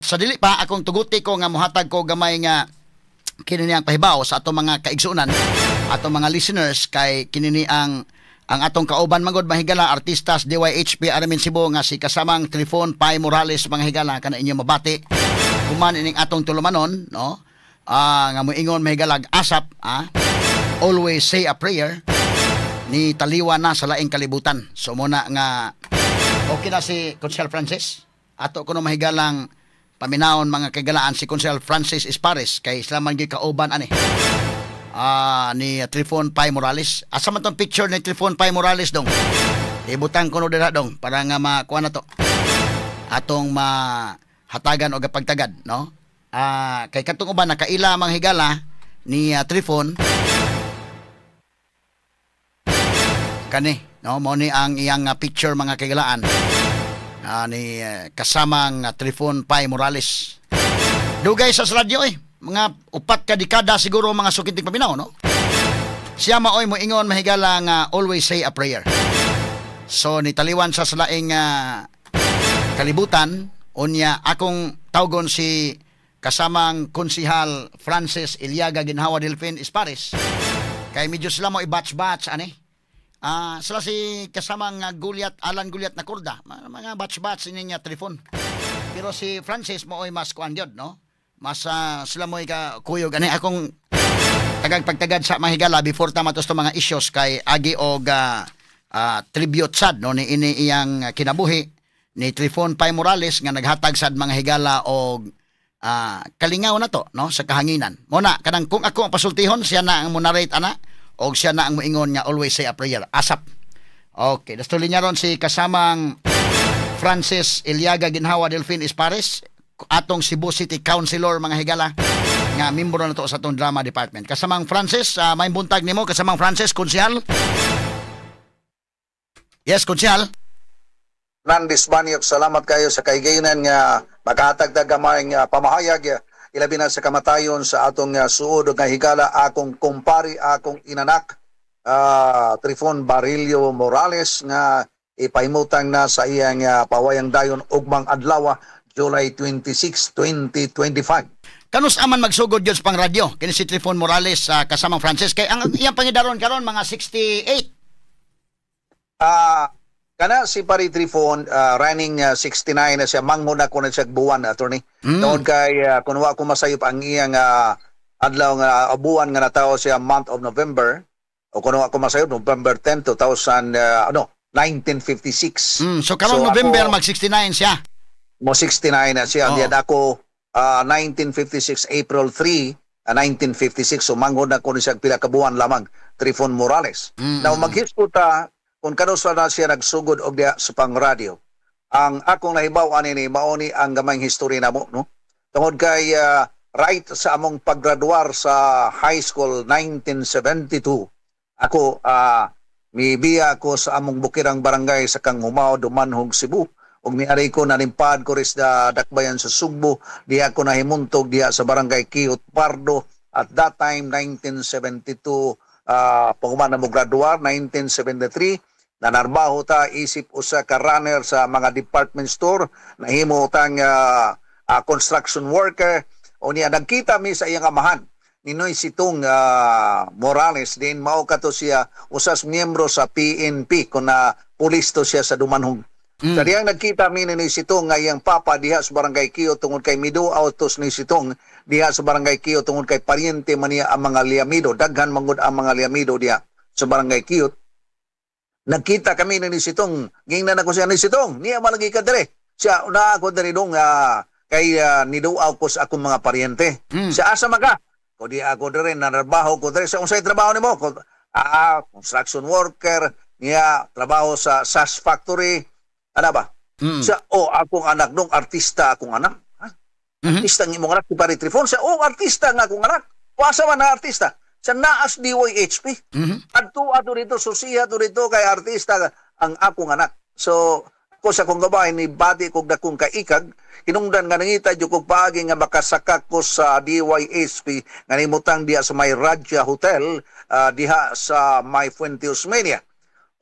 Sa dili pa akong tuguti ko nga mohatag ko gamay nga kini ang pahibaw sa atong mga kaigsuonan, atong mga listeners, kay kini ni ang atong kauban magod, mahigala, artistas DYHP Aramin Cebu nga si kasamang Trifon Pai Morales, mga higala, kana inyo mabati human ining atong tulumanon, no, nga moingon, mahigalag, asap, always say a prayer, ni taliwa na sa laing kalibutan. So muna nga okay na si Konsehal Francis. Ato kuno, mahigalang, paminawon, mga kagalaan, si Konsehal Francis Espares kay sila man gyud kauban ani ni Trifon Pai Morales. Asa man tong picture ni Trifon Pai Morales, dong? Ibutang ko no dira, dong, para nga makuha na to. Atong mahatagan og pagtagad, no? Kay katong uban nakaila, mga higala, ni Trifon kani, no? Mo ni ang iyang picture, mga kagalaan, ni kasamang Trifon Pai Morales. Dugay sa radyo eh. Mga 4 ka dekada siguro, mga sukinting paminaw, no? Siya maoy moingon, mahigala, nga always say a prayer. So nitaliwan sa laing kalibutan. Unya akong tawgon si kasamang Konsihal Francis Iliaga Ginhawa Delfin Espares kay medyo sila mo i-batch-batch ani. Sila si kasamang Guliat Alan Guliat na kurda, mga batch-batch ini niya Trifon. Pero si Francis mo mas kuan gyud, no? Mas sila mo ka kuyog ani. Akong tagag pagtagad sa mahigala before ta matos mga issues kay agi og tribute sad, no, ni ini iyang kinabuhi ni Trifon Pai Morales nga naghatag sad, mga higala, og kalingaw na to, no, sa kahanginan. Mo na kanang kung ako ang pasultihon, siya na ang mo-narrate ana og siya na ang moingon nga always say a prayer asap. Okay, dastuloy niya ron si kasamang Francis Iliaga Ginhawa Delfin Espares, atong Cebu City Councilor, mga higala, nga membro na to sa atong drama department. Kasamang Francis, may buntag nimo, kasamang Francis, konsehal. Yes, konsehal. Nandis Banyok, salamat kayo sa kahigayonan nga makahatag ta gamay nga pamahayag ilabi na sa kamatayon sa atong suod nga higala, akong kumpari, akong inanak, Trifon Barillo Morales, nga ipahimutang na sa iyang pawayang dayon ugmang adlaw, July 26, 2025. Kanus aman magsugod yun sa pang radyo kini si Trifon Morales, kasamang Francis, kay ang iyang pangidaron karon mga 68? Kana si Pari Trifon, running 69 na siya. Manghod ako na siya buwan, attorney. Tungod kay kung wa ko masayop, ang iyang adlaw nga buwan nga natawo siya, month of November, o kung wa ko masayop, November 10, 2000, ano, 1956. So karon so, November mag 69 siya. Mo 69 na siya. Oh. Diyan ako 1956 April 3, 1956, so manghod na ko ni siya pila ka buwan lamang, Trifon Morales. Now maghisgot ta kung kanus na siya nagsugod og diha sa pang-radyo. Ang akong nahibaw ani ni mao ni ang gamayng history namo, no? Tungod kay right sa among paggraduar sa high school 1972, ako mibiya ko sa among bukirang barangay sa Kangumao, Dumanhog, Cebu, ug miari ko, nalimpad ko ris da dakbayan sa Sugbo. Diha ko nahimuntog diha sa barangay Kiot Pardo at that time, 1972. Paghuman na mo graduar 1973, nanarbaho ta isip usa ka runner sa mga department store, nahimo tang construction worker. O niya nagkita mi sa iyang amahan, Ninoy Sitong Morales din. Mao kato siya usas miyembro sa PNP, kung na pulis to siya sa Dumanhog. Sa diyang nagkita mi ni Sitong nga iyang papa diha sa barangay Kio tungod kay miduaw tos ni Sitong diha sa barangay Kio tungod kay paryente man niya ang mga Liamido. Daghan mangud ang mga Liamido diha sa barangay Kio. Nagkita kami ni Sitong. Gingnan ako siya ni Sitong, niya malagi ka dire. Siya, una ako diri dong kay niduaw ko sa akong mga paryente. Siya, asa man ka? Ko di ako dire, nanarbaho ko dire. Sa unsay trabaho nimo? Ko, construction worker, niya trabaho sa SAS factory. Ano ba? Siya, oh, akong anak dong, artista akong anak. Ha? Artista ang imong anak, si Pare Trifon. Siya, oh, artista nga akong anak. Wasa man na artista. Sa naas DYHP. Adto ato dito, susiya to dito kay artista ang akong anak. So, ako sa akong gabahin ni bati kog dakong kaikag, hinungdan nga nangita jud kog paagi nga makasaka ko sa DYHP nga nimutang diha sa may Raja Hotel, diha sa may Fuente Osmeña.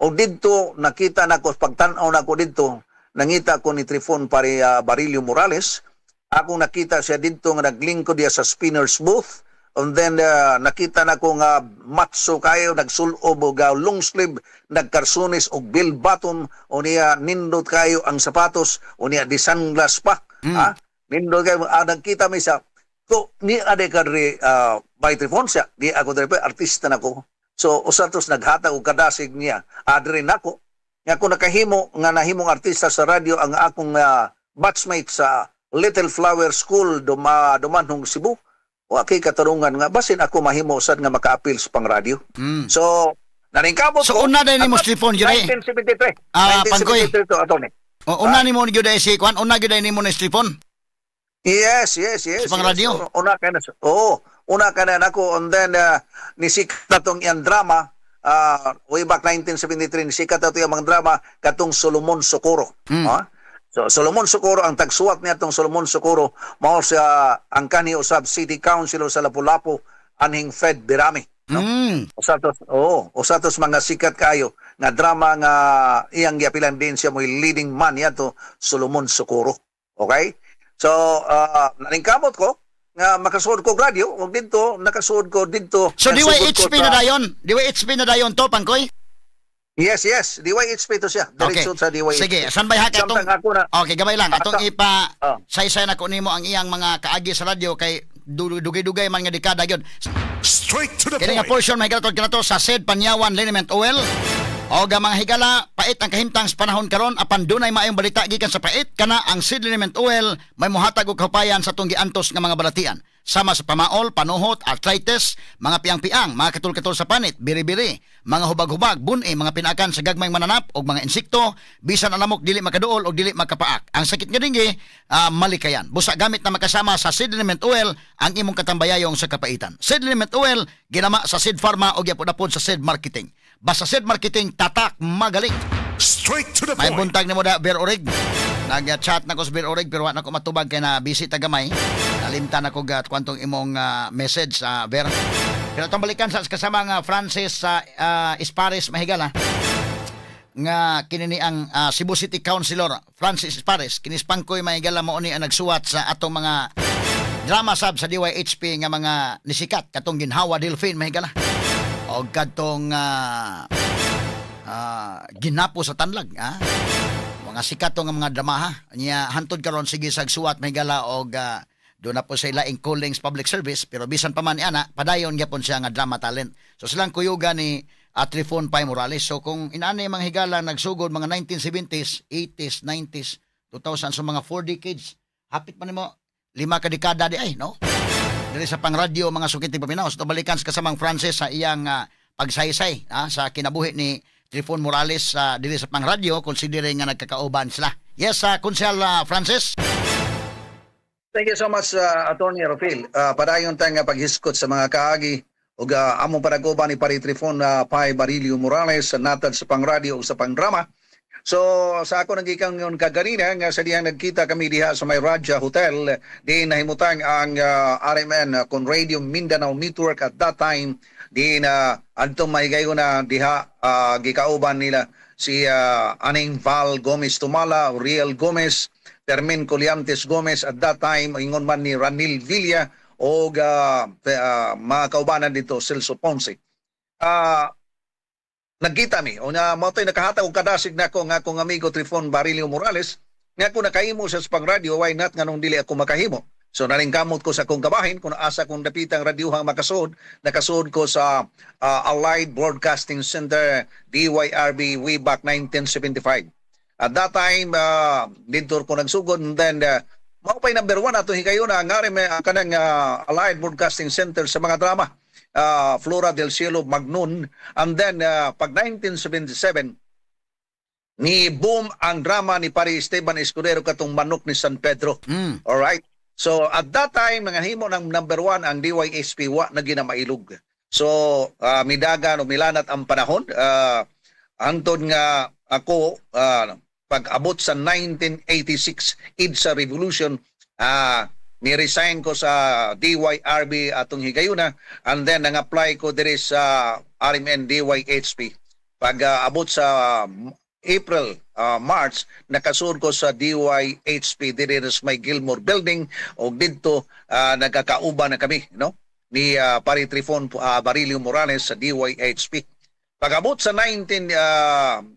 O didto nakita nako, pagtan-aw nako didto, nangita ko ni Trifon Pare Barillo Morales. Akong nakita siya didto nga naglingkod diya sa spinner's booth. And then nakita na ko nga matso kayo, nagsulob og long sleeve, nagkarsunis og bell bottom, unya nindot kayo ang sapatos, unya di sunglass pa. Ha? Nindot kayo, nagkita mi sa ko ni ade kadri by Trifon siya, di ako diri, artista na ko. So usa tos naghatag og kadasig niya, adri nako. Nga ako nakahimo nga nahimong artista sa radyo ang akong batchmate sa Little Flower School Dumanhong, Cebu. Wa kay katarungan nga basin ako mahimo sad nga maka-appeal sa pang-radyo. So naningkamot So ko. Una din nimo Trifon gyud eh. 1973. Ah, Pangkoy. 1973 to, attorney. O, una nimo gyud ay si kuan, una gyud ay nimo ni Trifon. Yes. Sa pang-radyo? Yes. Una ka na. Oo, una ka na nako, and then nisikat na tong iyang drama way back 1973, nisikat na to iyang mga drama katong Solomon Socorro. Ah? So Solomon Socorro, ang tagsuwat niya tong Solomon Socorro mao siya ang kanhi usab city councilor sa Lapu-Lapu anhing Fred Berame. No? Usa tos, oo, usa tos mga sikat kayo nga drama nga iyang giapilan din siya mo'y leading man niya to Solomon Socorro. Okay? So, naningkamot ko nga makasuod ko radyo ug didto nakasuod ko didto. So Nasugod ko DYHP na dayon. DYHP na dayon to, Pangkoy? Yes, DYHP to siya. Diretso sa DYHP. Sige, san bay haka atong Samtang ako na Okay, gamay lang atong ipa saysay na ko nimo ang iyang mga kaagi sa radyo kay dugay-dugay man nga dekada gyud. Straight to the Kini nga point. Portion may higala kanato sa Sed Panyawan Liniment Oil. O ga mga higala, pait ang kahimtang sa panahon karon, apan dunay maayong balita gikan sa pait kana ang Seed Liniment Oil may mohatag og kahupayan sa atong giantos nga mga balatian. Sama sa pamaol, panuhot, arthritis, mga piang-piang, mga katul-katul sa panit, biri-biri, mga hubag-hubag, buni, mga pinakan sa gagmayng mananap og mga insekto, bisan ang lamok dili makaduol og dili makapaak. Ang sakit nga dinggi, malikayan. Busa gamit na makasama sa Seed Liniment Oil ang imong katambayayong sa kapaitan. Seed Liniment Oil, ginama sa Seed Pharma o gyapon sa Seed Marketing. Basta Seed Marketing, tatak magaling. Straight to the May point. buntag nimo da, Beer Orig. Nag-chat na ko sa Beer Orig pero wa na ko matubag kay na busy ta gamay. Nalimtan ako gat kwantong imong message sa Beer. Pero itong balikan sa kasama nga Francis sa Espares, mahigala, nga kini ni ang Cebu City Councilor Francis Espares. Kini Pangkoy, mahigala, mao ni ang nagsuwat sa atong mga drama sab sa DYHP nga mga nisikat katong Ginhawa Delphine, mahigala, og kadtong Ginapo sa Tanlag, ah. Mga sikat to nga mga dramaha niya. Hantod karon sige sag suwat, mahigala, og doon na po sa ilaing callings public service, pero bisan pa man ana padayon gyapon siya nga drama talent. So silang kuyuga ni Trifon Pai Morales. So kung inani mga higala nagsugod mga 1970s, 80s, 90s, 2000, so mga 4 decades, hapit man nimo 5 ka dekada di ay, no, diri sa pangradyo, mga sukiting paminaw. So balikan sa kasamang Francis sa iyang pagsaysay sa kinabuhi ni Trifon Morales sa diri sa pangradyo, considering nga nagkakauban sila. Yes, Konsehal Francis. Thank you so much, Attorney Rofil. Padayon tayo nga paghiskot sa mga kaagi ug among panaguban ni Pare Trifon Pai Barilio Morales sa natad sa pangradyo ug sa pangdrama. So sa ako nang yun kaganina nga sa diyang nagkita kami diha sa may Raja Hotel, di nahimutang ang RMN kon Radio Mindanao Network at that time, di na adtong mahigayon na diha gikauban nila si Aning Val Gomez Tumala, Riel Gomez, Fermin Coliantes Gomez at that time, ingon man ni Ranil Villa o mga kaubanan dito Celso Ponce. Nagkita mi unya mao to'y nakahatag og kadasig nako nga akong amigo Trifon Barilio Morales nga kung nakahimo siya sa pangradyo, why not, nganong dili ako makahimo? So naningkamot ko sa akong kabahin kung asa kong dapitang radyohang makasuod. Nakasuod ko sa Allied Broadcasting Center DYRB way back 1975. At that time didto ko nagsugod, and then mao pa'y number one ato higayuna ang ari may kanang Allied Broadcasting Center sa mga drama, Flora del Cielo, Magnon. And then pag 1977 ni boom ang drama ni Pare Esteban Escudero katong Manok ni San Pedro. All right. So at that time nangahimo ng number one ang DYSP, wa na ginamailog. So midagan o milanat ang panahon hangtod nga ako pag abot sa 1986 EDSA Revolution, ni-resign ko sa DYRB atong higayuna, and then nang-apply ko diri sa RMN DYHP. Pag abot sa April, March, nakasuod ko sa DYHP diri sa may Gilmore Building og didto nagkakauban na kami, no, ni Pare Trifon Barilio Morales sa DYHP. Pag-abot sa 1986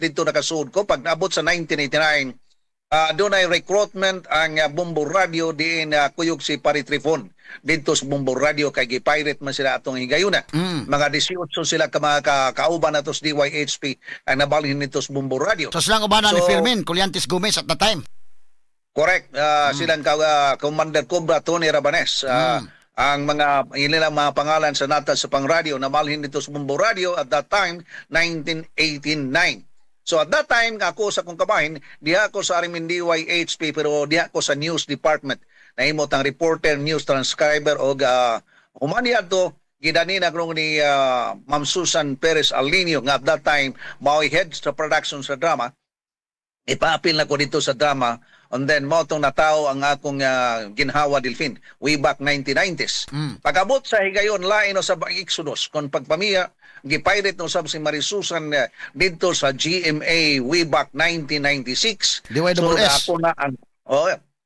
didto nakasuod ko. Pag naabot sa 1989, doon ay recruitment ang Bombo Radio diin kuyog si Pare Trifon didto sa Bombo Radio kay gi-pirate man sila atong higayuna. Mga 18 sila ka mga kauban nato sa DYHP ang nabalhin nito sa Bombo Radio. So silang ubanan ni Firmin Colyantes Gomez at the time. Correct. Silang Commander Cobra Tony Rabanes. Ang mga inilang mga pangalan sa nata sa pangradyo nabalhin dito sa Bombo Radio at that time, 1989. So at that time, ako sa akong kabahin, diha ako sa RMN DYHP pero diha ako sa news department. Nahimot ang reporter, news transcriber og human niadto gidani na krong ni Ma'am Susan Perez Alinio nga at that time mao'y head sa production sa drama. Ipaapil na ko dito sa drama and then mao tong natao ang akong ginhawa Delfin way back 1990s. Pag-abot sa higayon, lain usab ang Exodus kon pagpamiya gipirate no sab si Marie Susan didto sa GMA way back 1996. DYSS. So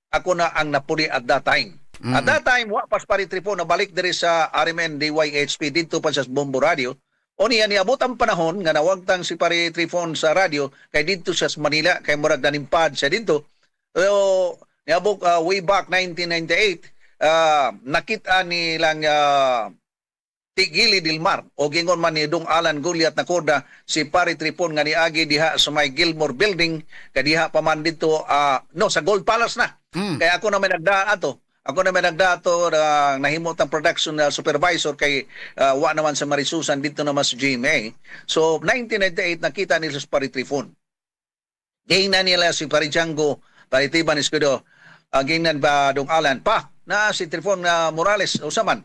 ako na ang napuli at that time. At that time, wa pas Pare Trifon nabalik diri sa RMN DYHP, didto pa sa Bombo Radio. O niya niabot ang panahon nga nawagtang si Pare Trifon sa radyo kay didto siya sa Manila kay murag nanimpad siya didto. So niabot way back 1998, nakita nilang Tigili Dilmar o gingon man ni Dong Alan Goliath na koda si Pare Trifon nga niagi diha sa may Gilmore Building kay diha pa man dito, no, sa Gold Palace na. Kaya ako na may nagdaan ato. Ako na may nagdato nahimot ang production na supervisor kay wa naman sa Marisusan dito naman sa GMA. So 1998 nakita nila sa Pare Trifon. Gingnan nila si Pare Django, Pare Tiban Escudo, gingnan ba Dong Alan pa na si Trifon na Morales usaman.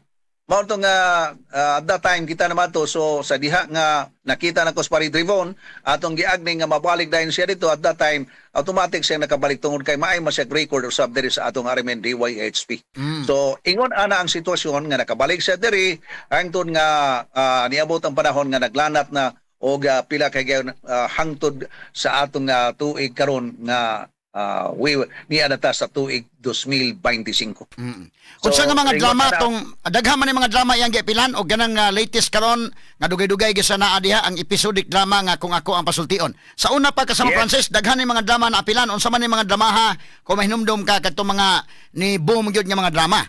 Mao tong at that time kita naman to, so sa diha nga nakita na ko sa Pare Trifon, atong giagni nga mabalik dayon siya dito. At that time, automatic siya nakabalik tungod kay maay man siya record usab diri sa atong RMN DYHP. So ingon ana ang sitwasyon nga nakabalik siya diri hangtod nga niabot ang panahon nga naglanat na og pila kay gayon hangtod sa atong tuig karon nga we niya na ta sa tuig 2025. Unsa nga mga ingon drama ana- tong daghan man ni mga drama iyang giapilan og ganang latest karon nga dugay-dugay gyud sa naa diha ang episodic drama nga Kung Ako ang Pasultion. Sa una pa, kasama Francis, daghan ni mga drama na apilan. Unsa man ni mga dramaha kung mahinumdum ka kadtong mga ni boom gyud nga mga drama?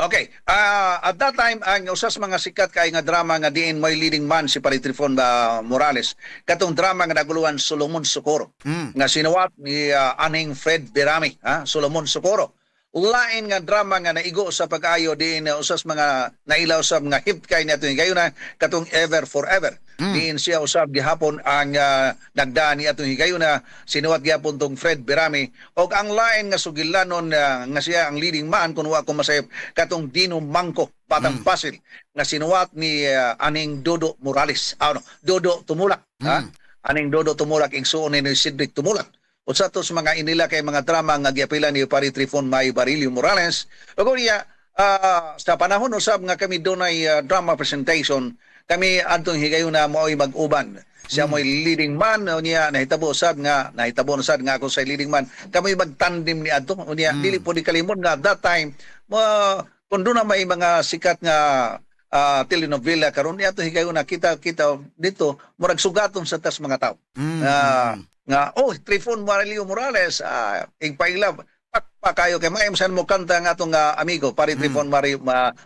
Okay. At that time, ang usas mga sikat kay nga drama nga diin may leading man si Pare Trifon ba Morales. Katong drama nga naguluhan Solomon Socorro. Nga sinuwat ni Aning Fred Berami, ha? Solomon Socorro. Lain nga drama nga naigo sa pag-ayo diin usas mga nailaw sa mga hit kay nato gayon na katong Ever Forever. Diin siya usab gihapon ang nagdaan ni atong higayuna, sinuwat gihapon tong Fred Berami og ang lain nga sugilanon nga siya ang leading man, kun wa ko masayop, katong Dino Mangko Batang Pasil nga sinuwat ni Aning Dodo Morales. Ah, no, Dodo Tumulak, ha? Aning Dodo Tumulak, igsuon ni Cedric Tumulak. Usa to sa mga inila kay mga drama nga giapila ni Pare Trifon May Barilio Morales. Ug niya sa panahon usab nga kami dunay drama presentation, kami adtong higayuna mao'y mag-uban. Siya mo'y leading man, niya nahitabo usab nga nahitabo na sad nga ako sa leading man. Kami magtandem ni adto niya, dili po di kalimot nga at that time mo kung doon na may mga sikat nga telenovela karon niya ato higayuna kita kita dito murag sugaton sa tas mga tao. Nga oh, Trifon Marilio Morales, igpaila pa kayo kay maayom san mo kanta ang atong amigo Pare Trifon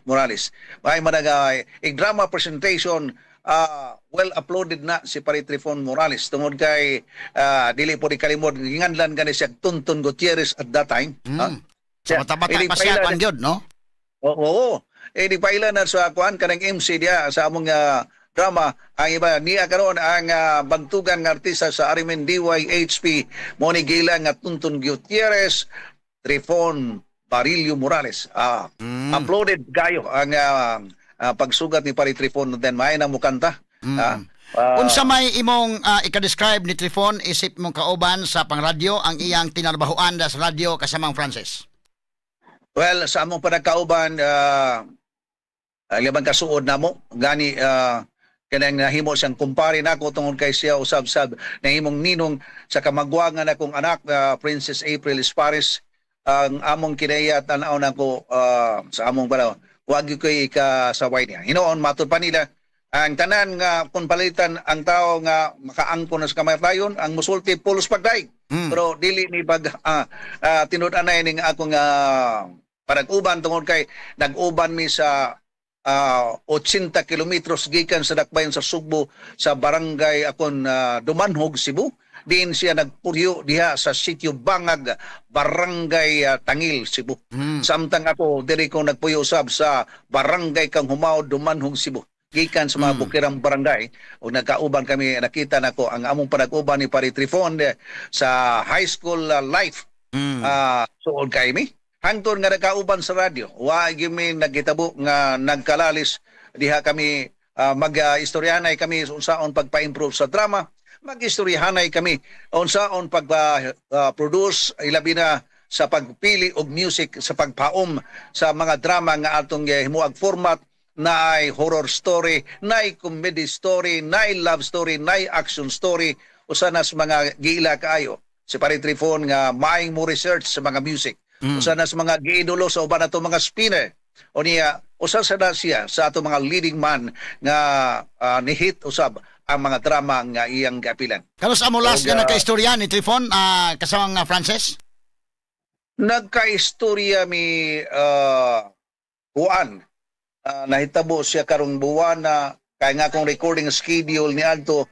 Morales. May man ig drama presentation, well uploaded na si Pare Trifon Morales tungod kay dili po di kalimod ginganlan gani siya Tonton Gutierrez at that time. Ah, Sa bata-bata pa siya paila kwan gyud, no? Oo. Eh di paila na sa kuan kanang MC diya sa among drama ang iba niya karon ang bantugan nga artista sa RMN DYHP mo ni gila nga Tonton Gutierrez, Trifon Barilio Morales. Uploaded kayo ang pagsugat ni Pare Trifon, then may na mo kanta. Unsa may imong ika-describe ni Trifon isip mong kauban sa pangradyo ang iyang tinarbahuan sa radyo, kasamang Francis? Well, sa among panagkauban, labang kasuod namo gani Kanang nahimo siyang kumpare nako tungod kay siya usab-sab nahimong ninong sa kamagwangan akong anak, Princess April Espares. Ang among kinaiya, tan-aw nako sa among panahon, wag gyud ko'y ikasaway niya. Hinuon matud pa nila ang tanan nga kung palitan ang tao nga makaangkon na sa kamatayon, ang musulti pulos pagdaig. Pero dili ni bag tinud-anay ning akong panag-uban tungod kay nag-uban mi sa 80 kilometros gikan sa dakbayan sa Sugbo sa barangay akon Dumanhog, Cebu. Diin siya nagpuryo diha sa sitio Bangag, barangay Tangil, Cebu. Samtang ako diri ko nagpuyo usab sa barangay Kanghumao, Dumanhog, Cebu. Gikan sa mga bukirang barangay ug nagkauban kami, nakita nako ang among panag-uban ni Pare Trifon sa high school life. Suod kay mi. Hangtod nga nagkauban sa radyo, wa gyud mi nagkitabo nga nagkalalis diha kami mag-istoryahanay kami unsaon pagpa-improve sa drama, mag-istoryahanay kami unsaon pag-produce, ilabi na sa pagpili og music sa pagpaom sa mga drama nga atong himuag format na ay horror story, na ay comedy story, na ay love story, na ay action story, usa na sa mga giila kaayo si Pare Trifon nga maayong mo research sa mga music. Usa na sa mga giidolo sa uban ato mga spinner. O niya, usa sa na siya sa ato mga leading man nga ni-hit usab ang mga drama nga iyang giapilan. Kanus-a mo last Og, nga nagkaistorya ni Trifon kasamang Frances? Nagkaistorya mi kuan, nahitabo siya karong buwan na kay nga akong recording schedule ni adto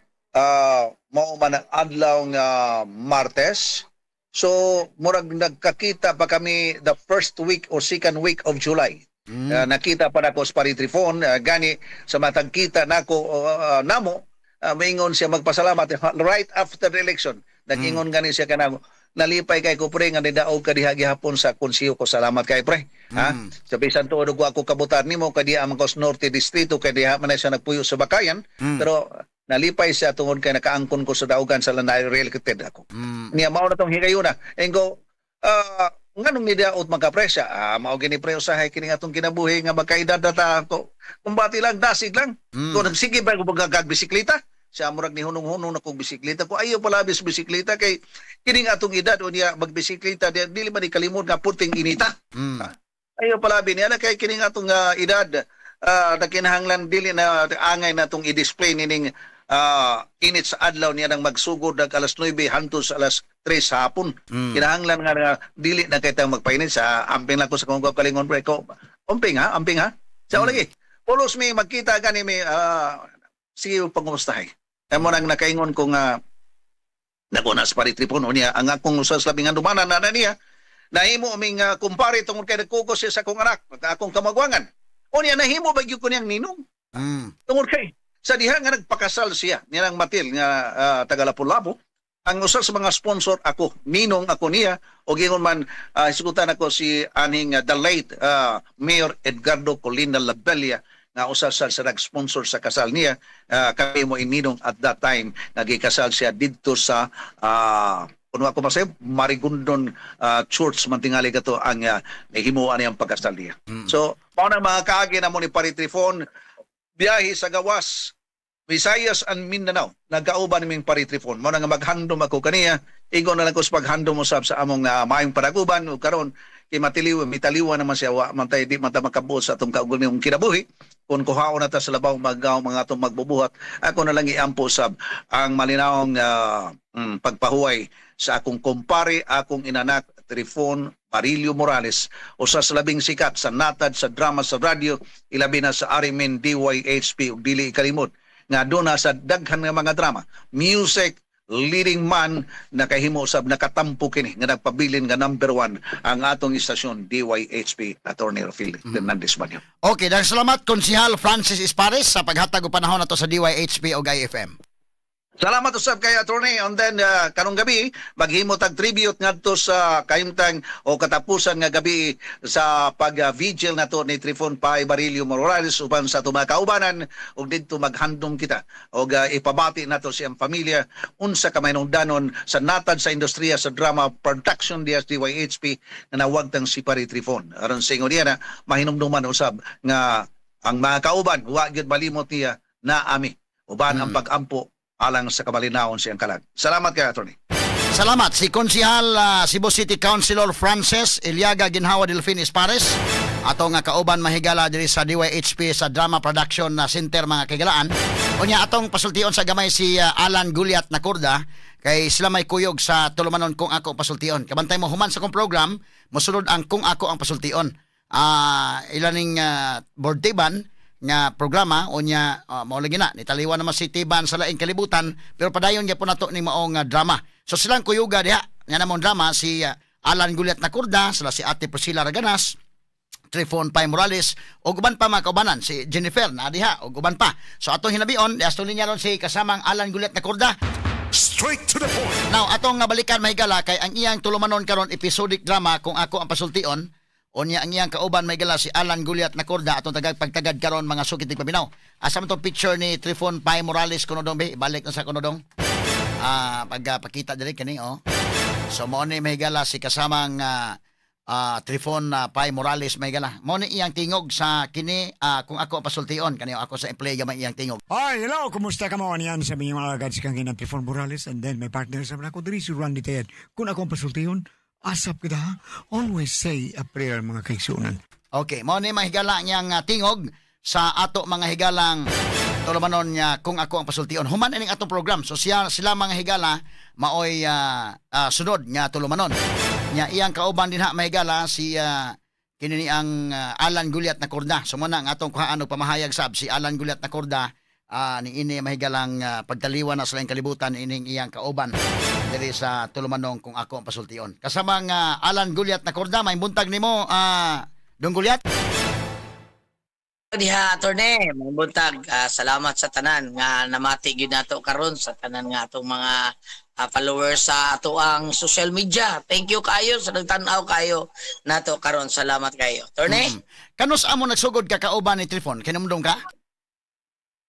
mao man ang adlaw nga Martes. So murag nagkakita pa kami the first week or second week of July. Nakita pa nako sa Pare Trifon, gani sa matag kita nako namo, maingon siya magpasalamat right after the election. Nag-ingon gani siya kanako, "Nalipay kay ko, pre, nga nidaog ka diha gihapon sa konseho ko. Salamat kay, pre." Ha? Sa bisan tuod og ako kabutan nimo kay diha man ko sa Norte Distrito kay diha man na siya nagpuyo sa Bakayan. Pero nalipay siya tungod kay nakaangkon ko sa daugan sa lanay reelected ako. Niya mao na tong higayuna. Enggo nganong nidaot magkapresya? Mao gini, pre, usahay kini atong kinabuhi nga magkaedad na ta ko. Kumbati lang, dasig lang. Kung nagsige ba ko bisikleta? Siya murag ni hunong-hunong na kong bisikleta ko. Ayaw palabis bisikleta kay kining atong edad o niya magbisikleta di dili man ni kalimot nga puting inita. Ayaw palabi niya na kay kining atong edad na kinahanglan dili na angay na atong i-display nining init sa adlaw niya nang magsugod nag alas 9 hangtod sa alas 3 sa hapon. Kinahanglan nga dili na kay tang magpainit sa amping lang ko sa kong kalingon, pre ko. Amping ha, amping ha. Sa lagi. Pulos mi magkita gani mi sige pangumustahay. Kaya mo nang nakaingon ko nga nako na sa Pare Trifon niya ang akong usa sa labing handumanan na niya nahimo aming kumpare tungod kay nagkugos siya sa akong anak, akong kamagwangan. O niya nahimo ba gyud ko niyang ninong? Tungod kay sa diha nga nagpakasal siya niya ng Matil nga taga Lapu-Lapu, ang usa sa mga sponsor ako, ninong ako niya o gingon man hisgutan ako si aning the late Mayor Edgardo Colina Labella nga usa sa nag-sponsor sa kasal niya, kami mo ininong at that time nagikasal siya didto sa kuno ako masay Marigondon Church man tingali kato ang nahimuan niyang pagkasal niya. So mao na mga kaagi na mo ni Pare Trifon, biyahe sa gawas Visayas and Mindanao, nagkauban niming Pare Trifon. Mao na nga maghandom ako kaniya, ingon na lang ko sa paghandom usab sa among maayong panaguban ug karon kay matiliw mitaliwa naman siya, wa man tay di man ta makabuot sa atong kaugalingong kinabuhi kung kuhaon na ta sa labaw magaw mga atong magbubuhat. Ako na lang iampo sab ang malinawong pagpahuway sa akong kumpare, akong inanak, Trifon Barillo Morales, usa sa labing sikat sa natad sa drama sa radyo, ilabi na sa RMN DYHP, ug dili ikalimot nga doon na sa daghan nga mga drama music leading man, nakahimo usab, nakatampo kini nga nagpabilin nga number one ang atong istasyon DYHP, Attorney Rafael Hernandez Banyo. Okay, daghang salamat, Konsihal Francis Espares, sa paghatag og panahon nato sa DYHP og IFM. Salamat usab kay Attorney, and then karong gabi maghimo tag tribute ngadto sa kahimtang o katapusan nga gabi sa pag-vigil nato ni Trifon Pai Barillo Morales uban sa atong mga kaubanan ug didto maghandom kita og ipabati nato siyang pamilya unsa ka mahinungdanon sa natad sa industriya sa drama production diha sa DYHP na nawagtang si Pare Trifon. Aron sa ingon niya na mahinumduman usab nga ang mga kauban wa gyud malimot niya na ami. Uban ang pag-ampo alang sa kabalinawon siyang kalag. Salamat kay Attorney. Salamat si Konsihal Cebu City Councilor Francis Iliaga Ginhawa Delfin Espares. Ato nga kauban, mahigala, diri sa DYHP sa Drama Production na Center, mga kaigalaan. Unya atong pasultion sa gamay si Alan Guliat Nakurda kay sila may kuyog sa tulumanon Kung Ako Pasultion. Kabantay mo, human sa kong program, mosulod ang Kung Ako ang Pasultion. Ilaning board tiban nga programa. Unya mao lagi na nitaliwan naman si Tiban sa laing kalibutan, pero padayon gyapon nato ning maong drama. So silang kuyuga diha nga namong drama, si Alan Guliat Nakurda, sila si Ate Priscilla Raganas, Trifon Pai Morales ug uban pa mga kaubanan, si Jennifer na diha ug uban pa. So atong hinabion, asto niya ron si kasamang Alan Guliat Nakurda. Straight to the point. Now, atong nga balikan, mahigala, kay ang iyang tulumanon karon episodic drama Kung Ako ang Pasultion. Unya ang iyang kauban, mahigala, si Alan Guliat Nakurda, atong tagag pagtagad karon, mga sukit paminaw. Asa man tong picture ni Trifon Pai Morales kunodong be? Balik na sa kunodong. Pag pakita diri kani, oh. So mo ni, mahigala, si kasamang Trifon Pai Morales, mahigala. Mo ni iyang tingog sa kini Kung Ako ang Pasultion, kani ako sa i-play gamay iyang tingog. Hi, hello, kumusta ka mo? Niyan sa mga alagad si Kang Trifon Morales and then my partner sa ako diri si Randy Ted. Kung Ako ang Pasultihon, asap kita ha. Always say a prayer, mga kaigsunan. Okay, mo ni, mahigala, niyang tingog sa ato, mga higalang, tulumanon niya Kung Ako ang Pasultion. Human ining atong program. So siya sila, mga higala, maoy sunod nga tulumanon. Nya iyang kauban dinha, mahigala, si kini ni ang Alan Guliat Nakurda. So mo na ang atong kuhaan og pamahayag sab si Alan Guliat Nakurda ni ini, mahigalang, pagtaliwan na sa laing kalibutan ining iyang kauban diri sa tulumanong Kung Ako ang Pasultion. Kasamang Alan Guliat Nakurda, may buntag nimo, Dong Guliat. Diha, attorney, mga buntag. Salamat sa tanan nga namati gyud nato karon, sa tanan nga atong mga followers sa ato ang social media. Thank you kayo sa nagtan-aw kayo nato karon. Salamat kayo. Attorney? Kanus amo nagsugod ka kauban ni Trifon? Kinumdum ka?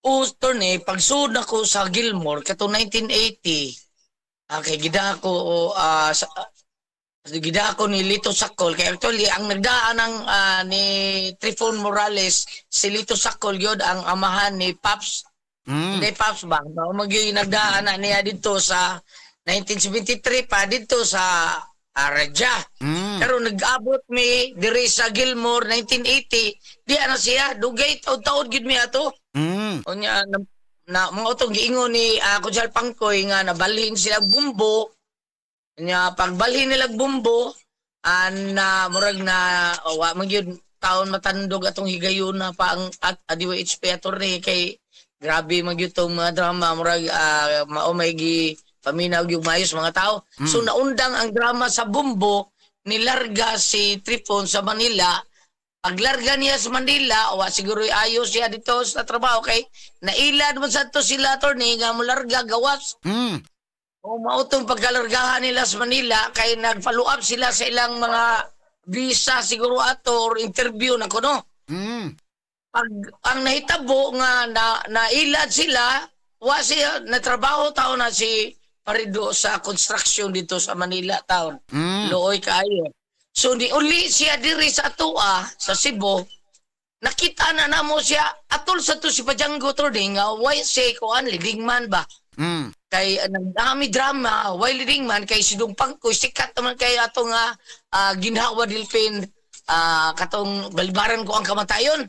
O, attorney, pagsud ako sa Gilmore katong 1980, kay gida ako sa, gida ako ni Lito Sakol, kay actually ang nagdaan ng ni Trifon Morales si Lito Sakol gyud ang amahan ni Paps. Hindi Paps ba? Mao magyud nagdaan na niya dito sa 1973 pa dito sa Radya. Pero nag-abot mi diri sa Gilmore 1980, di ana siya dugay taud-taud gyud mi ato. Unya na mga utong giingon ni Kujal Pangkoy nga nabalhin sila bumbo. Nya pagbalhin nila bumbo an na murag na oh, wa man gyud taon matandog atong higayuna pa ang at DYHP, attorney, kay grabe man gyud tong mga drama, murag mao may gi paminaw gyud maayos mga tao. So naundang ang drama sa bumbo, nilarga si Trifon sa Manila. Paglarga niya sa Manila, wa siguro ayos siya dito sa trabaho kay nailad man sa to sila, attorney, nga molarga gawas. O mautong pagkalargahan nila sa Manila kay nag-follow up sila sa ilang mga visa siguro ato or interview na kuno. Pag ang nahitabo nga na nailad sila, wa siya natrabaho taon na si Parido sa construction dito sa Manila taon. Luoy kaayo. So ni uli siya diri sa atoa sa Cebu. Nakita na namo siya atol sa to si Pajanggo Tording nga why say kuan leading man ba? Kay nagdami drama, why leading man, kay si Dong Pangkoy sikat naman kay ato nga Ginhawa Delfin, katong Balibaran Ko ang Kamatayon.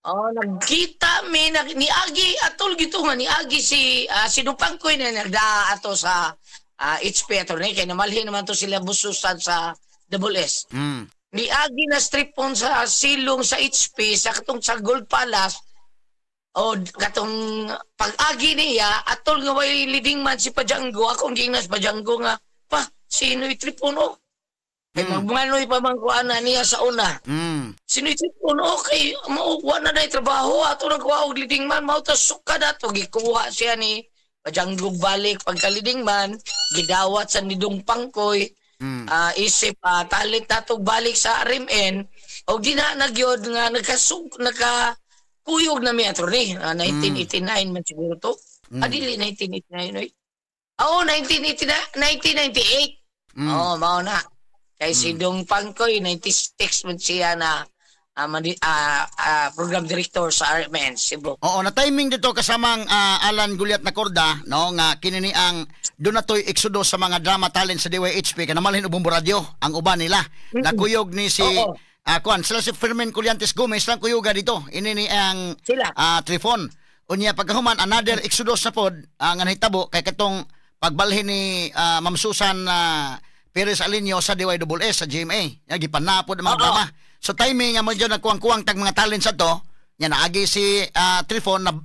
Oh, nagkita mi nag, niagi atol gito nga niagi si Dong Pangkoy na nagdaa ato sa HP, attorney, kay namalhin naman to sila bususan sa Double S. Niagi na strip on sa silong sa HP sa katong sa Gold Palace o katong pag-agi niya atol nga way leading man si Pajanggo, akong giingnan si Pajanggo nga, "Pa, sino i-tripon o?" Kay magmanoy pa man ko ana niya sa una. "Sino i-tripon o?" Kay mao wa na day trabaho ato, nagkuha og leading man, mao ta suka dato gikuha siya ni Pajanggo balik pagka leading man, gidawat sa nidong Pangkoy. Isip talent nato balik sa RMN o gina na gyud nga nagkasug naka kuyog na mi, attorney. 1989 man siguro to. Dili 1989 oy. Oo, 1989, 1998. Oo, mao na. Kay si Dong Pangkoy 96 man siya na program director sa RMN Cebu. Oo, na timing dito kasamang Alan Gulyat na Korda, no, nga kini ni ang doon na to'y exodo sa mga drama talent sa DYHP kanamalhin ubong radyo ang uban nila. Nakuyog ni si kuan sila si Fermin Colyantes Gomez lang kuyuga dito. Ini ni ang Sila. Trifon. Unya pagkahuman another exodus na pod nga nahitabo kay katong pagbalhin ni Ma'am Susan Perez Alinio sa DYSS sa GMA. Ya gipanapod ang mga drama. So timing nga mo dyan nagkuwang-kuwang tag mga talent sa to, nya naagi si Trifon na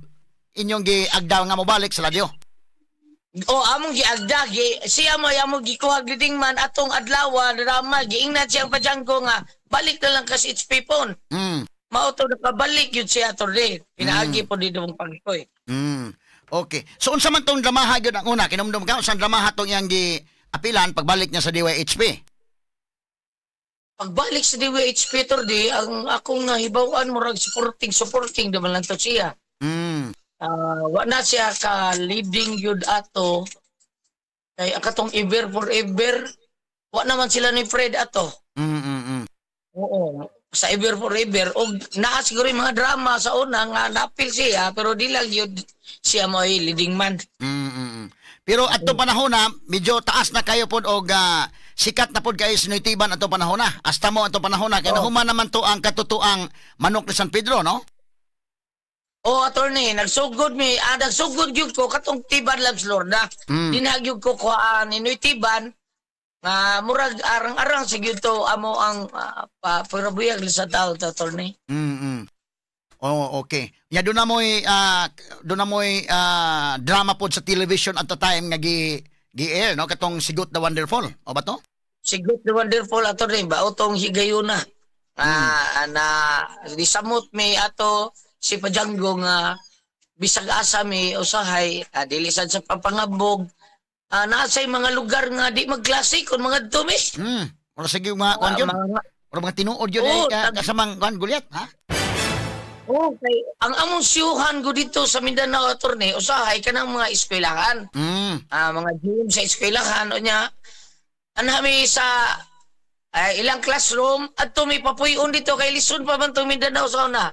inyong giagdaw nga mobalik sa radyo. O among giagda gi siya mo among gikuha leading man atong adlaw drama giingnan siyang Pajanggo nga balik na lang kasi HP phone. Mao to nakabalik yun siya attorney. Pinaagi po dito mong pagkoy. Okay. So unsa man tong dramaha gyud ang una kinumdum ka unsang dramaha tong iyang giapilan pagbalik niya sa DYHP? Pagbalik sa DYHP attorney, ang akong nahibaw-an murag supporting supporting naman lang to siya. Wa na siya ka leading yun ato kay akatong ever forever wa naman sila ni Fred ato. Oo, sa ever forever og naa siguro yung mga drama sa una nga napil siya pero di lang yun siya mo ay leading man. Pero adto panahon na medyo taas na kayo pod og sikat na pod kayo sa Noy Tiban adto panahon na. Hasta mo adto panahon na kay nahuman naman to ang katotoang manok ni San Pedro, no? O attorney, nagsugod mi, nagsugod gyud ko katong Tiban Loves Lorna. Dinha gyud ko kuhaan ni Noy Tiban nga murag arang-arang sa gyud to amo ang pa, pero buyag sa tao to, attorney. Oh, okay. Ya doon na mo'y drama pod sa television at the time nga gi gi air, no, katong Sigot the Wonderful. O ba to? Sigot the Wonderful, attorney, ba utong higayuna. Na disamot mi ato si Pajanggo nga bisag asa mi usahay dili sad sa papangabog naa say mga lugar nga di magklase kung mga mi. Ora sige mga kuan yun. Ora mga tinuod yun eh, kasamang kuan Gulyat, ha? Oh, kay ang among siyuhan ko dito sa Mindanao, attorney, usahay kanang mga eskwelahan. Mga gym sa eskwelahan o nya anami sa ilang classroom at mi papuy-on dito kay lison pa man tong Mindanao sa una.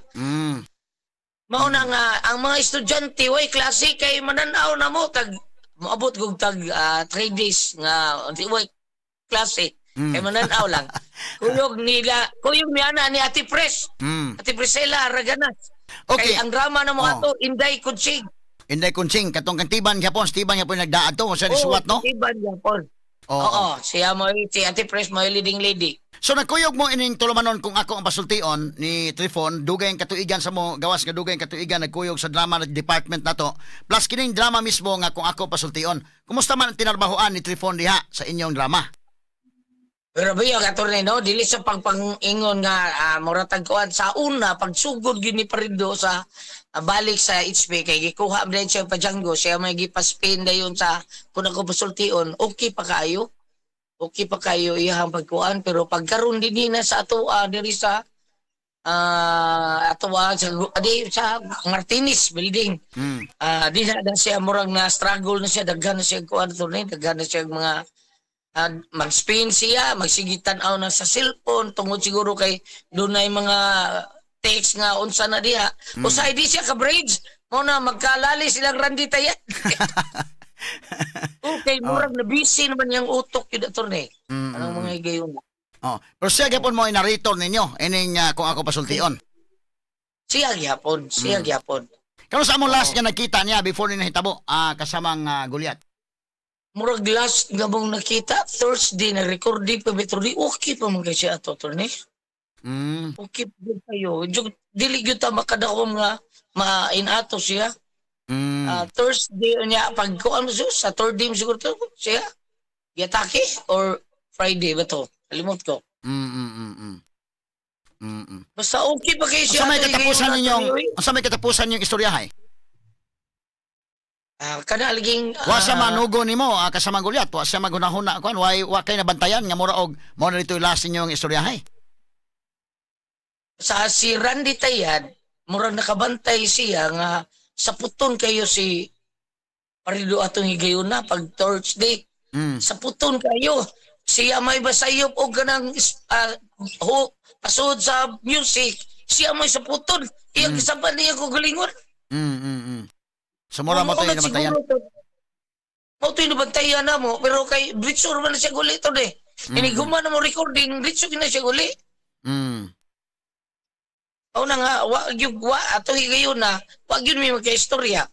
Mao na nga ang mga estudyante way klase kay mananaw na mo tag moabot gug tag 3 days nga di way klase kay mananaw lang. Kuyog nila, kuyog mi ana ni Ate Pres. Ate Priscilla Raganas. Kay ang drama na mo ato Inday Kutsing. Inday Kunsing katong kang Tiban gyapon, si Tiban gyapon nagdaad to sa suwat, no? Tiban gyapon. Oo, siya mo si Ate Pres mo leading lady. So nagkuyog mo ining tulumanon Kung Ako ang Pasultion ni Trifon, dugay ang katuigan sa mo gawas nga dugay ang katuigan nagkuyog sa drama department nato. Plus kining drama mismo nga Kung Ako Pasultion. Kumusta man ang tinarbahoan ni Trifon diha sa inyong drama? Pero biyag, attorney, no, dili sa pagpangingon nga muratag kuan sa una pagsugod gyud ni Parido sa balik sa HP kay gikuha man siya pa Django, siya may gipaspin dayon sa Kung Ako Pasultion, okay pa kaayo. Okay pa kayo iyang pagkuan pero pagkaron dinhi na sa ato diri sa atoa sa di sa Martinez building. Di na, na siya murag na struggle na siya, daghan na siya kuan, attorney, daghan na siya mga mag-spin siya, magsigitan aw na sa cellphone tungod siguro kay dunay mga text nga unsa na diha. Usahay di siya ka bridge mo na magkalali silang Randy Tayad. Okay, murag na busy naman yung utok yun, attorney. Anong mga higayon? Oh, pero siya gyapon mo narrator ninyo ining Kung Ako Pasultion. Siya gyapon, siya gyapon. Kano sa among last nga nagkita niya before ni nahitabo kasamang Goliath? Murag last nga mong nakita Thursday na recording pa Metro di okay pa man kay siya ato, attorney. Okay pa gyud kayo. Dili gyud ta makadawom nga ma-inato siya. Thursday niya pag kuan mo sa Thursday siguro to siya. Giatake or Friday ba to? Kalimot ko. Basta okay pa kayo siya. Unsa may ato, katapusan higayon ninyong nato, oy. Unsa may katapusan ninyong istoryahay? Kana laging Wa siya manugo nimo kasamang Goliath, wa siya magunahuna kuan, wa kay nabantayan nga mura og mo na dito last ninyong istoryahay. Sa si Randy Tayad, murag nakabantay siya nga sa puton kayo si Parido atong higayon na pag Thursday. Sa puton kayo. Siya may basayop og kanang ho, pasod sa music. Siya mo sa putol. Iyang kasabal niya ko galingon. So mura mo to yung nabantayan. Mao to yung nabantayan na mo, pero kay diretso man na siya guli to de. Ini guma na mo recording, diretso na siya guli. Mao na nga wa gyud wa ato higayon na, wa gyud mi magkaistorya.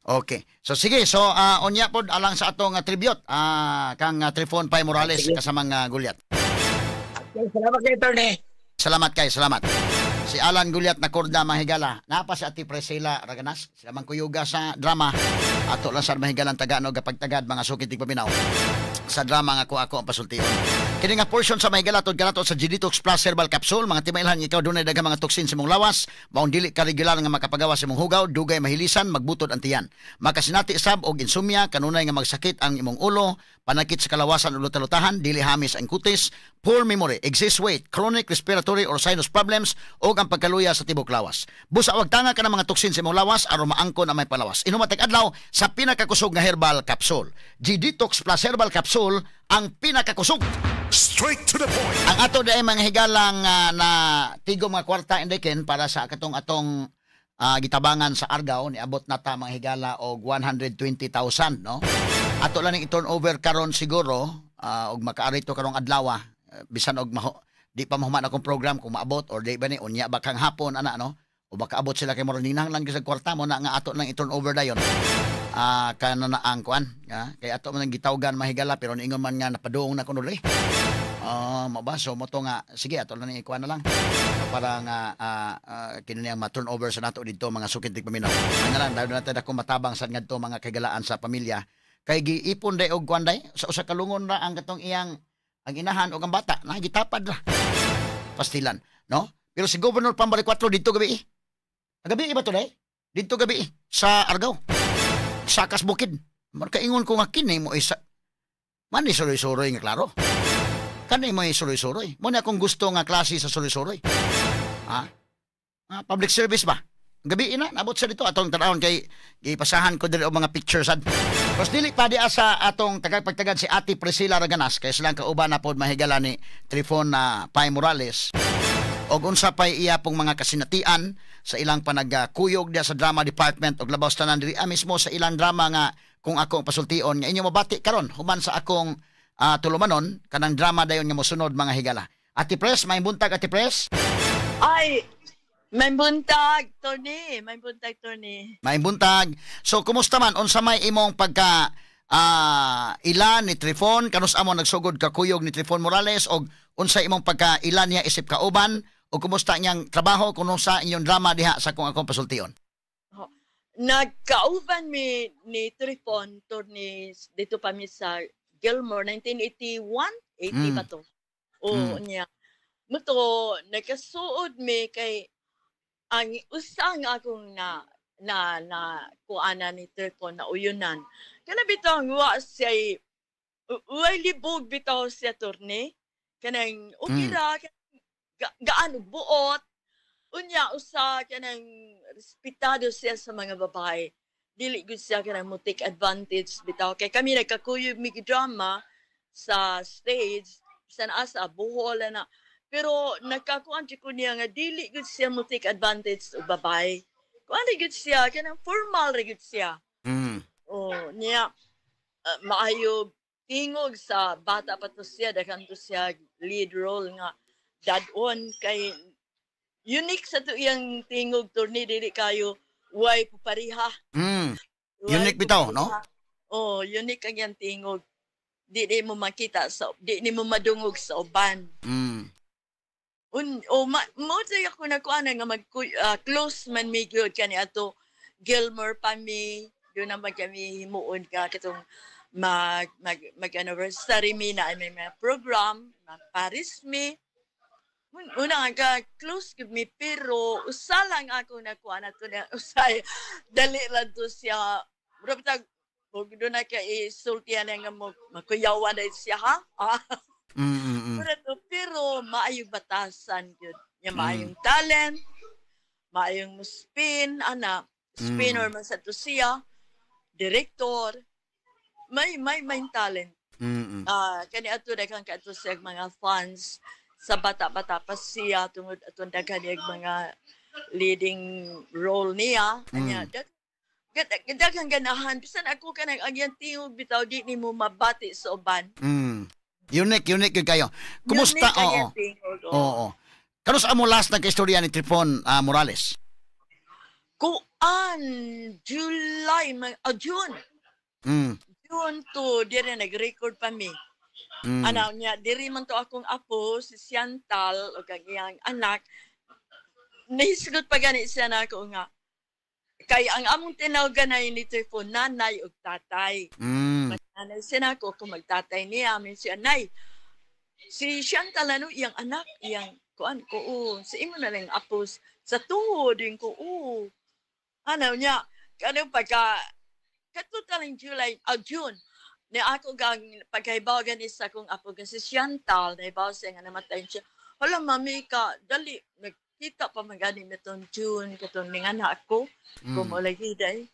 Okay. So sige, so unya pod alang sa atong tribute kang Trifon Pai Morales kasamang Gulyat. Okay, salamat kay attorney. Salamat kay, salamat. Si Alan Gulyat na korda mahigala. Napa si Ate Priscilla Raganas. Sila man kuyuga sa drama. Ato lang sa mahigalang taga-ano gapagtagad mga sukit paminaw. Sa drama nga ako ang pasultion. Kini nga portion sa mahigala tud kanato sa G-Detox Plus Herbal Capsule. Mga timailhan ikaw dunay daghang mga toksin sa imong lawas, maong dili ka regular nga makapagawa sa imong hugaw, dugay mahilisan, magbutod ang tiyan. Makasinati sab og insomnia, kanunay nga magsakit ang imong ulo, panakit sa kalawasan o lutalutahan, dili hamis ang kutis, poor memory, excess weight, chronic respiratory or sinus problems, o ang pagkaluya sa tibok lawas. Busa wag tanga ka ng mga toksin sa imong lawas aron maangkon ang may palawas. Inuma tag adlaw sa pinakakusog nga herbal capsule. G-Detox Plus Herbal Capsule ang pinakakusog. Straight to the point. Ang ato dahil mga higalang na tigo mga kwarta indiken para sa katong atong gitabangan sa Argao, niabot na ta mga higala og 120,000, no? Ato lang ning i-turn over karon siguro og makaarito karong adlaw, bisan og di pa mahuman akong program kung maabot or di ba ni unya ba kang hapon ana, no? O baka abot sila kay murag ninahanglan gyud sa kwarta mo na nga ato lang i-turn over dayon. Kana na ang kuan, kay ato man ang gitawgan mahigala pero niingon man nga napaduong na kuno diri. Mabaso mo to nga sige ato lang ikuan na lang para nga kini niyang ma-turn over sa nato didto mga sukit paminaw. Ano lang dahil natin ako matabang sa ngadto mga kagalaan sa pamilya kay giipon day og kuan day sa usa ka lungon ra ang katong iyang ang inahan og ang bata na gitapad ra pastilan, no? Pero si Governor Pambari 4 didto gabi. Gabi ba to day? Didto gabi sa Argao. Sakas bukid. Markaingon ko nga kini mo isa man ni suroy-suroy nga klaro. Kani mo suroy-suroy. Mo na akong gusto nga klase sa suroy-suroy. Ha? Public service ba? Gabi ina, nabot sa dito atong tan-awon kay gipasahan ko diri og mga pictures ad. Tapos dili pa di asa atong tagapagtagad si Ate Priscilla Raganas kay silang kauban na pod mahigala ni Trifon na Pai Morales. Og unsa pay iya pong mga kasinatian sa ilang panagkuyog diya sa drama department og labaw tanan diri mismo sa ilang drama nga kung ako ang pasultion nga inyo mabati karon human sa akong tulumanon kanang drama dayon nga mosunod mga higala. Ate Pres, may buntag Ate Pres? Ay, may buntag Tony, may buntag Tony. May buntag. So kumusta man unsa may imong pagka ila ni Trifon kanus amo nagsugod ka kuyog ni Trifon Morales og unsa imong pagka ila niya isip kauban o kumusta niyang trabaho kung sa inyong drama diha sa kung akong pasultion? Nagkauban mi ni Trifon Tony dito pa mi sa Gilmore 1981, 80 pa to. O niya. Muto nagkasuod mi kay ang usa nga akong na na na kuana ni Trifon na uyunan. Kana bitaw wa siya uay libog bitaw siya Tony. Kanang okay ra gaan og buot. Unya usa kanang respetado siya sa mga babae. Dili gud siya kanang mo take advantage bitaw kay kami nagkakuyog mig drama sa stage sa asa Bohol na pero nagkakuan ko niya nga dili gud siya mo take advantage og babae. Kuan gud siya kanang formal ra gud siya. Oh niya maayo tingog sa bata pa to siya daghan to siya lead role nga dad-on kay unique sa to iyang tingog Tony dili kayo way pupariha. Unique bitaw, no? Oh, unique ang iyang tingog. Di mo makita sa di ni mo madungog sa uban. Mo say ako nakuan nga mag close man mi gyud kani ato Gilmore pa mi do na kami himuon ka katong mag mag mag anniversary mi na may mga program, mag Paris mi. Una nga close gud mi pero usa lang ako nakuha na to na usay dali lang to siya. Mura bitag og do na ka isultian nga mo makuyawan na siya ha. Pero to, pero maayong batasan gyud. Nya maayong talent, maayong spin ana, spinner man sa to siya, director, may talent. Kani ato daghan ka ato siya mga fans. Sa bata-bata pa siya tungod atong daghan niyang mga leading role niya. Anya, daghang ganahan bisan ako kanang ang iyang tingog bitaw di nimo mabati sa uban. Unique, unique gyud kayo. Kumusta? Unique ang Oo. iyang tingog, oo. Oo. Kanus-a mo last nagkaistorya ni Trifon Morales? Kuan July, June. June to dire nag-record pa mi. Ana niya diri man to akong apo si Chantal ug ang iyang anak. Nahisgot pa gani siya na ako nga kay ang among tinawagan ay ni Trifon nanay ug tatay. Nanay siya na ako kung magtatay niya amin siya nay. Si Chantal ano iyang anak iyang kuan ko o sa imo na lang apo sa tuhod din ko o. Ano niya kano pagka katutal July June ni ako gang pagkahibaw gani sa akong apo nga si Chantal nahibaw siya nga namatay siya. Hala mami ka dali nagkita pa man gani mitong June katong ning anak ko kung lagi day.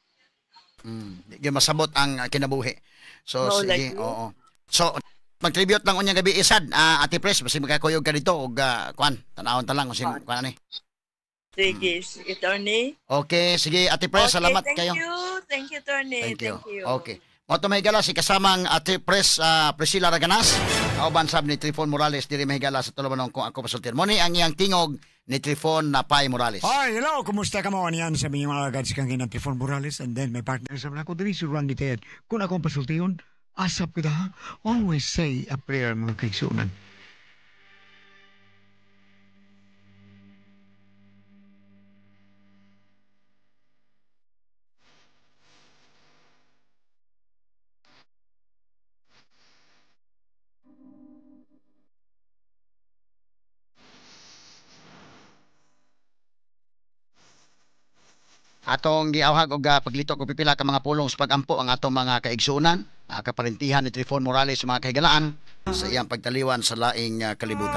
Di gyud masabot ang kinabuhi. So Mao sige, lagi. oo. So mag-tribute lang unyang gabi isad, Ate Pres, basi makakuyog ka dito og kuan, tan-awon ta lang kung sino kuan ani. Sige, sige, Tony. Okay, sige Ate Pres, Okay, salamat thank kayo. you. Thank you, Tony. Thank you. Thank you. Okay. Mao to mahigala si kasamang Ate Pres Priscilla Raganas, kauban sab ni Trifon Morales diri mahigala sa tulumanon Kung Ako Pasultihan. Mo ni ang iyang tingog ni Trifon Napay Morales. Hi, hello, kumusta ka mo? Niyan sa inyong alagad si Kangin Trifon Morales and then my partner sa ako diri si Randy Ted. Kung akong pasultihon, asap kita ha. Always say a prayer mga kaigsunan. Atong giawhag og paglito og pipila ka mga pulong sa pagampo ang atong mga kaigsuonan, kaparentihan ni Trifon Morales sa mga kahigalaan sa iyang pagtaliwan sa laing kalibutan.